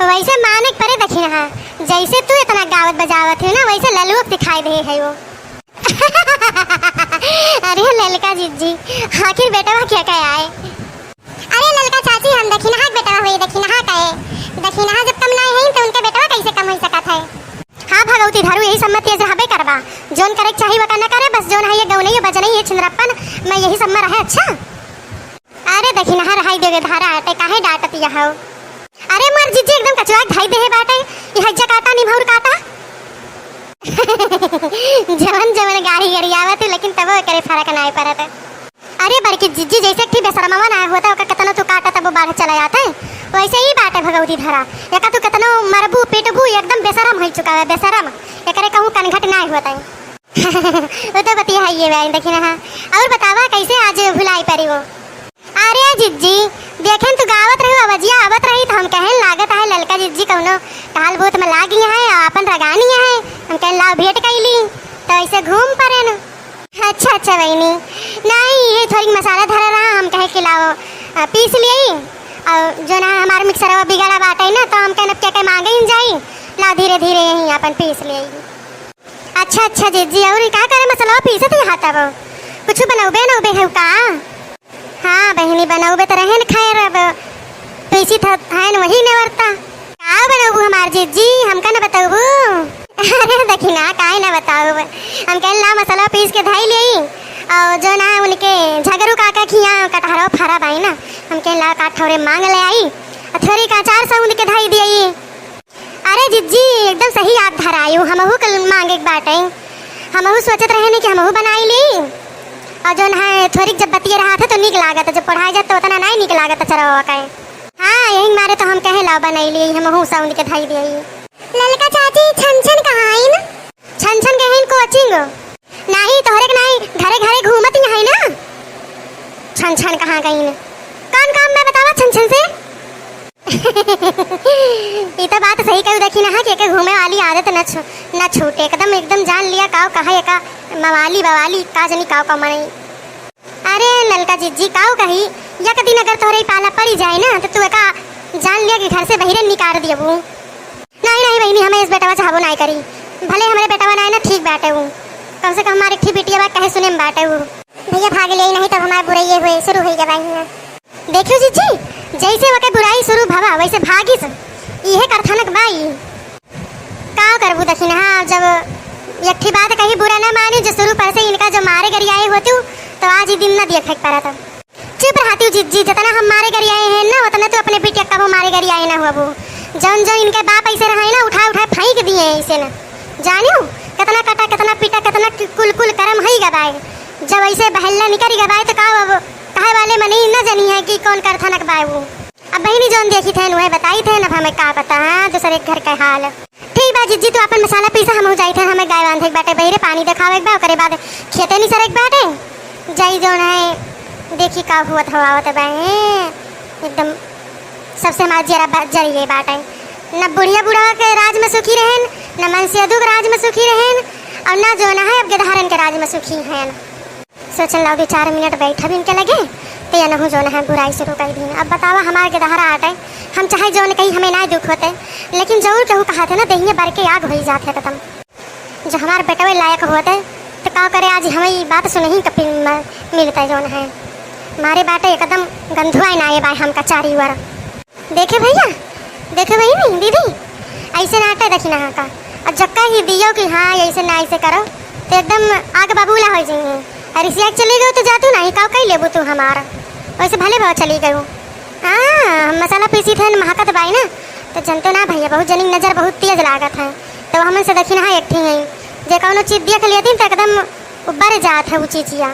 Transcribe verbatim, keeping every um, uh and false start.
वैसे माने के परे दखिनहा, जैसे तू इतना गावत बजावत है ना, वैसे ललुआ के दिखाई दे है वो। अरे ललका जिज्जी, आखिर बेटवा क्या कहे आए? अरे ललका चाची, हम दखिनहा के बेटवा हुई, दखिनहा कहे। दखिनहा जब कम नाई है तो उनके बेटवा कैसे कम हो सकत है? हाँ भगवती धरू, यही सम्मति से हबे करबा। जोन करे के चाही वका न करे, बस जोन है ये गौनई बजनई ये छिंदरप्पन, मैं यही सम्मा रहे। अच्छा। अरे दखिनहा रहाई देवे धारा आटे, काहे डांटत यह हो? अरे मोर जिज्जी एकदम कचुआ के धाई देहे बाटे, ई हज्जा काटा निमहौर काटा। जवन जवन गाड़ी गड़ियावत, लेकिन तबो एकरे फर्क नाय पड़त। अरे बड़की जिज्जी, जैसे एक ठी बेशरमवा नाय होता, ओकर केतनो तू काटा तबो बाढ़ चला जात है, वैसे ही बाटे भगौती धरा। एका तू केतनो मरबू पीटबू, एकदम बेशरम हो चुका है, बेशरम। एकरे कहूँ कनघट नाय होता है। वो तो बतिया है ये बहन, देखी ना। हाँ। और बतावा कैसे आज भुलाई परी वो? अरे जिज्जी, देखेन तू गावत रही, आवाजिया आवत रही, तो हम कहन लागत है ललका जिज्जी कौनो काल भूत में लागी है, आपन रगानी है। हम कहन लाओ भेंट कैली, तो ऐसे घूम परेन। अच्छा, अच्छा बहिनी, नहीं, ये थोड़ी मसाला धरा रहा, हम कहे कि लाओ, अ, पीस लियई, और जो ना हमार मिक्सरवा बिगड़ा बाटे ना, तो हम कहन अब क्या के मांगे ही जाई, लाओ धीरे धीरे यहीं अपन पीस लियई। अच्छा, अच्छा जिज्जी, और का करे मसलवा पीसत ही हाथ अब? कुछ बनौबे नौबे है का? हाँ बहिनी, बनौबे तो रहेन, खैर अब पीसी था, है न वही नेवरता। का बनौबू हमार जिज्जी, हमका न बतौबू? अरे देखी ना, काहे ना बताऊ, हम कहल ना मसलवा पीस के धई लेई, और जो ना उनके झगरू काका खिया कटहरो फरा बाई ना, हम कहल ला का ठौरे मांग ले आई, और थोड़ी का अचार सौंद के धई दियई। अरे जिज्जी, एकदम सही याद धरायू, हमहू के मांगे के बाटे। हमहू सोचत रहे नी कि हमहू बनाई ली। और जौन है, थोड़िक जब बतिये रहा था तो नीक लागत, जब पढ़ाई जात तो उतना नाई नीक लागत चरवा के। हाँ, यही मारे तो हम कहे लाओ बनाई ली, हमहू सौंद के धई दिए। ललका चाची, छन छन कहाँ आइन? छन छन गए हैं कोचिंग। नाही, तोहरे के नाही, घरे घरे घूमत ही है ना। छन छन कहाँ गईन? कौन काम में बतावा छन छन से? ई तो बात सही कहू, देखी ना कि एके घूमे वाली आदत न छु-, न छूटे। एकदम, एकदम जान लिया काव कहा एका मवाली बवाली का जनी काव का मनई। अरे ललका जिज्जी, काव कही, एक दिन अगर तोहरे पाला पड़ी जाए ना तो तू एका जान लिया कि घर से बहिरे निकाल दियबू। नहीं, नहीं बहिनी, हमें इस बेटवा चाहबो नाय करी। भले हमरे बेटवा नाय ना, ठीक बाटे ऊ। कम से कम हमारे एक ठे बिटिया बा, कहे सुने में बाटे ऊ। भैया भाग ले, नहीं तब हमारे बुरैये हुए शुरू होई गवा हियां। देखियो जीजी, जैसे ओके बुराई शुरू भवा, वैसे भागिस। इहे करथनक बा ई। का करबू दखिनहा, जब एक ठे बात कही बुरा ना माने, जो शुरू पर से इनका जो मारे गरियाए होतू, तो आज ई दिन ना देखे के परत। चुप रहती हूँ जिज्जी, जितना हम मारे गरियाए हैं ना, उतना तू अपने बिटिया कबो मारे गरियाए ना हुआ वो। जौन जौन इनके बाप ऐसे रहे ना, उठाए उठाए फेंक दिए हैं ऐसे ना। जानियो, कितना कटा, कितना पीटा, कितना कि-, कुल कुल करम हई गबाए। जब ऐसे बहल्ला निकरी गबाए तो का अब कहे वाले मने ना जानी है कि कौन करथनक बाए वो। अब बहिनी जौन देखी थे, उहे बताई थे, अब हमें का पता, हाँ, दूसरे के घर के हाल। ठीक बा जिज्जी, तू अपन मसाला पीसा, हमहू जाई थे, हमें गाय बांधे के बाटे, बहिरे पानी देखावे के बा, ओकरे बाद खेते निसरे के बाटे। जाई जौन है, देखी का हुआ था, आवत बा, हैं, एकदम सबसे हमार जरा बा-, जरिए बाटे। न बुढ़िया बुढ़वा के राज में सुखी रहेन, न मनसेदू के राज में सुखी रहेन, और ना जौन है अब गेदहारन के राज में सुखी हैं। सोचन लाओ, दो चार मिनट बैठब इनके लगे, तो ये नहु जौन है बुराई शुरू कर दी। अब बतावा, हमार गेदहरा आटे, हम चाहे जौन कही, हमें ना दुख होते, लेकिन जरूर केहू कहा थे ना, देहिए बर के आग होई जात है एकदम। जो हमार बेटवे लायक होते, तो का करे, आज हमें ई बात सुनही के पिन म-, मिलते जौन है। मारे बाटे एकदम गंधुआ ना ये बाय हमका चारी ओर। देखे भैया, देखे बहिनी, दीदी, ऐसे ना हटे दखिनहा का। अब जक्का ही दियो कि हाँ, ऐसे ना ऐसे करो, तो एकदम आग बबूला हो जाइए। अरे सिया चले गयो तो जा तू नहीं, का कई लेबू तू हमार? वैसे भले भाव चली गयो। हाँ, हम मसाला पीसी थे, महकत बाई ना, तो जनतो ना भैया, बहुत जनी नजर बहुत तेज लागत है, तो हमन से दखिनहा एक ठे है, जे कौनो चीज देख लेती तो एकदम उबर जात है ऊ चीजिया।